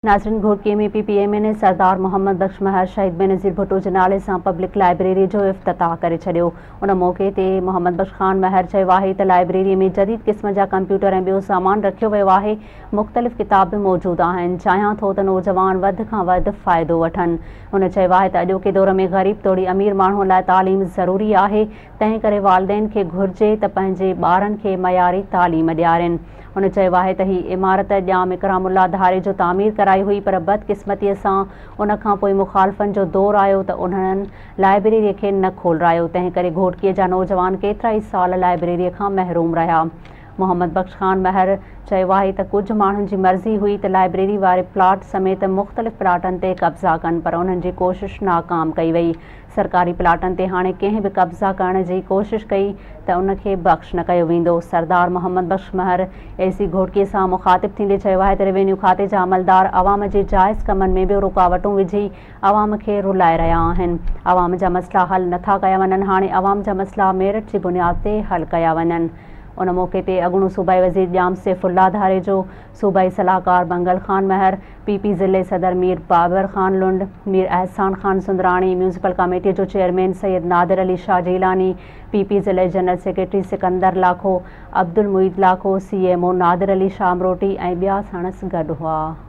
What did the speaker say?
ناظرين Ghotki ۾ P P M N A Sardar Muhammad Bakhsh Mahar Shaheed Benazir Bhutto جي نالي سان پبلڪ لائبريري جو افتتاح ڪري ڇڏيو. ان موقعي تي محمد بخش خان مهر چيو آهي ته لائبريري ۾ جديد قسم جا ڪمپيوٽر ۽ ٻيو سامان رکيو ويو آهي، مختلف ڪتاب به موجود آهن، چاهيان ٿو ته نوجوان وڌ کان وڌ فائدو وٺن. هن چيو آهي ته اڄوڪي دور ۾ غريب توڙي امير ماڻهو لاء تعليم ضروري آهي، تنهن ڪري والدين کي گهرجي ته پنهنجي ٻارن کي معياري تعليم ڏيارين. هن چيو آهي ته هي عمارت ڄام اڪرام الله ڌاريجو تعمير ڪرائي هئي پر بدقسمتيء سان ان کان پوء مخالفن جو دور آيو ته انهن لائبريري کي نه کولرايو تنهن ڪري گهوٽڪيء جا نوجوان ڪيترائي سال لائبريري کان محروم رهيا. محمد بخش خان مهر چيو آهي ته ڪجهه ماڻهن جي مرضي هئي ته لائبريري واري پلاٽ سميت مختلف پلاٽن تي قبضا ڪن پر انهن جي ڪوشش ناڪام ڪئي وئي. سرڪاري پلاٽن تي هاڻي ڪنهن به قبضا ڪرڻ جي ڪوشش ڪئي ته ان کي بخش نه ڪيو ويندو. سردار محمد بخش مهر اي سي گهوٽڪي سان مخاطب ٿيندي چيو آهي ته روينيو کاتي جا عملدار عوام جي جائز ڪمن ۾ به رڪاوٽون وجهي عوام کي رلائي رهيا آهن. عوام جا مسئلا حل نه ٿا ڪيا وڃن هاڻي عوام جا مسئلا ميرٽ جي بنياد تي حل ڪيا وڃن. ان موقعي تي اڳوڻو صوبائي وزير ڄام سيف الله ڌاريجو، صوبائي صلاحڪار بنگل خان مهر، پي پي ضلعي صدر مير بابر خان لنڊ، مير احسان خان سندراڻي، ميونسپل ڪاميٽي جو chairman Syed Nadir Ali Shah Jilani, P P ضلعي general secretary Sikandar Lakho, Abdul Moeed Lakho, C M O Nadir Ali Shah Amroti ۽ ٻيا ساڻس گڏ هئا.